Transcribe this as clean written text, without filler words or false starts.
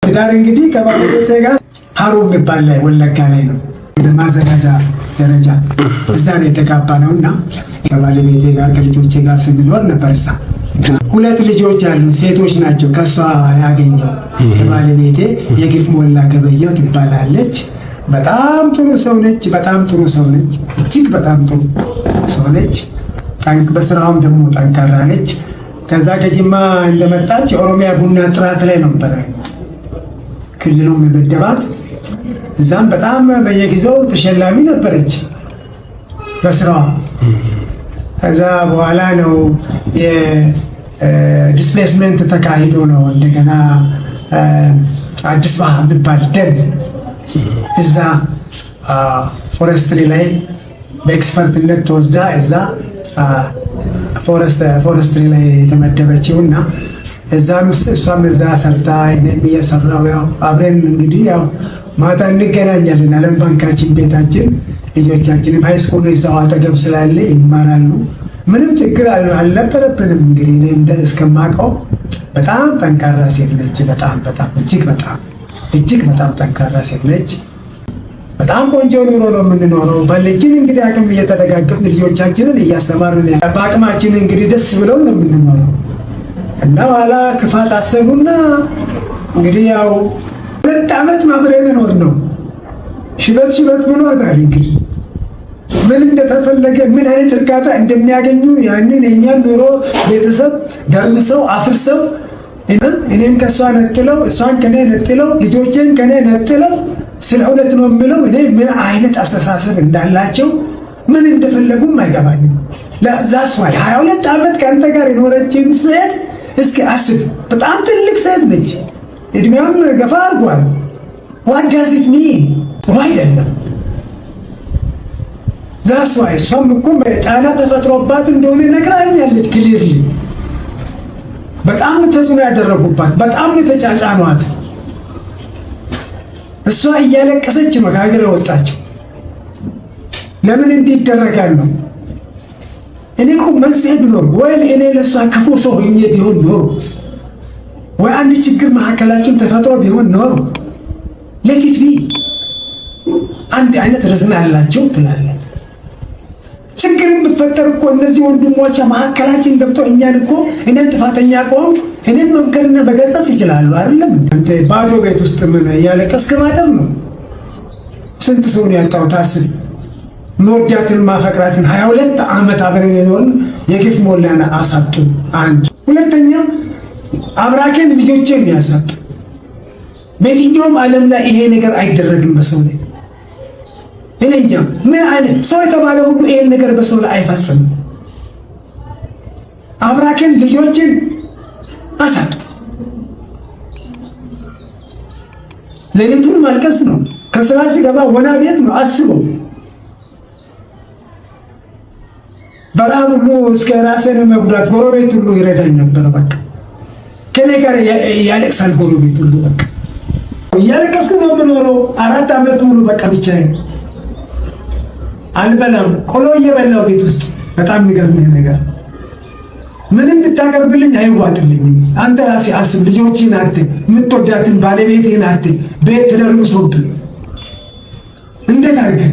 ትዳር እንግዲህ ከባለቤቴ ጋር ሀሮ የሚባል ላይ ወለጋ ላይ ነው፣ በማዘጋጃ ደረጃ እዛ ነው የተጋባ ነው። እና ከባለቤቴ ጋር ከልጆቼ ጋር ስንኖር ነበር እዛ። ሁለት ልጆች አሉ፣ ሴቶች ናቸው። ከእሷ ያገኘው ከባለቤቴ የግፍ ሞላ ገበየው ትባላለች። በጣም ጥሩ ሰው ነች። በጣም ጥሩ ሰው ነች። እጅግ በጣም ጥሩ ሰው ነች። በስራውም ደግሞ ጠንካራ ነች። ከዛ ከጅማ እንደመጣች የኦሮሚያ ቡና ጥራት ላይ ነበረ ክልሉ የመደባት። እዛም በጣም በየጊዜው ተሸላሚ ነበረች በስራዋ። ከዛ በኋላ ነው የ displacement ተካሂዶ ነው እንደገና አዲስ ባህ የሚባል ደን እዛ forestry ላይ በ expert ነት ተወስዳ እዛ forestry ላይ የተመደበችው። እና እዛም እሷም እዛ ሰርታ እኔም እየሰራው ያው አብረን እንግዲህ ያው ማታ እንገናኛለን። ዓለም ባንካችን ቤታችን፣ ልጆቻችንም high school እዛው አጠገብ ስላለ ይማራሉ። ምንም ችግር አልነበረብንም። እንግዲህ እኔ እስከማውቀው በጣም ጠንካራ ሴት ነች። በጣም በጣም እጅግ በጣም እጅግ በጣም ጠንካራ ሴት ነች። በጣም ቆንጆ ኑሮ ነው የምንኖረው። ባለችን እንግዲህ አቅም እየተደጋገፍን ልጆቻችንን እያስተማርን በአቅማችን እንግዲህ ደስ ብለው ነው የምንኖረው። እና ኋላ ክፋት አሰቡና እንግዲህ ያው 2 ዓመት አብረን ኖር ነው። ሽበት ሽበት ብሏታል። እንግዲህ ምን እንደተፈለገ፣ ምን አይነት እርካታ እንደሚያገኙ ያንን የእኛን ኑሮ ቤተሰብ ደርምሰው አፍርሰው፣ እኔን ከእሷ ነጥለው፣ እሷን ከኔ ነጥለው፣ ልጆቼን ከኔ ነጥለው፣ ስለ እውነት ነው የምለው፣ እኔ ምን አይነት አስተሳሰብ እንዳላቸው ምን እንደፈለጉም አይገባኝም። That's why 22 ዓመት ከአንተ ጋር የኖረችን ሴት እስኪ አስብ። በጣም ትልቅ ሴት ነች። እድሜዋም ገፋ አድርጓል። What does it mean? ጥሩ አይደለም። That's why እሷም እኮ ጫና ተፈጥሮባት እንደሆነ ነግራኛለች። Clearly በጣም ተጽዕኖ ያደረጉባት፣ በጣም ተጫጫኗት። እሷ እያለቀሰች ነው ከሀገር የወጣችው። ለምን እንዲህ ይደረጋል ነው። እኔ እኮ መንስኤ ቢኖር ወይ እኔ ለእሷ ክፉ ሰው ሆኜ ቢሆን ኖሮ ወይ አንድ ችግር መካከላችን ተፈጥሮ ቢሆን ኖሮ let it be፣ አንድ አይነት ርዝና ያላቸው ትላለን። ችግርን ብፈጠር እኮ እነዚህ ወንድሞቿ መካከላችን ገብተው እኛን እኮ እኔም ጥፋተኛ ከሆንኩ እኔም መምከርና መገሰጽ ይችላሉ። አይደለም አንተ ባዶ ቤት ውስጥ ምን እያለቀስክ ማደር ነው። ስንት ሰው ነው ያጣው? ታስብ፣ መወዳትን ማፈቅራትን 22 ዓመት አብረን የኖርን የግፍ ሞላን አሳጡ። አንድ ሁለተኛ አብራኬን ልጆቼን ያሳጡ። በየትኛውም ዓለም ላይ ይሄ ነገር አይደረግም በሰው ላይ። እኔ እንጃ ምን አይነት ሰው የተባለ ሁሉ ይሄን ነገር በሰው ላይ አይፈጽምም። አብራኬን ልጆችን አሳጡ። ሌሊቱን ማልቀስ ነው። ከስራ ሲገባ ወና ቤት ነው። አስበው፣ በረሃብ ሁሉ እስከ ራሴን መጉዳት፣ ጎረቤት ሁሉ ይረዳኝ ነበር። በቃ ከኔ ጋር ያለቅሳል ጎረቤት ሁሉ። በቃ እያለቀስኩ ነው የምኖረው 4 ዓመት ሙሉ። በቃ ብቻዬን አልበላም፣ ቆሎ እየበላው ቤት ውስጥ። በጣም የሚገርምህ ነገር ምንም ብታቀርብልኝ አይዋጥልኝም። አንተ ራሴ አስብ፣ ልጆችን አት የምትወዳትን ባለቤትህን አት ቤት ተደርምሶብህ እንዴት አድርገህ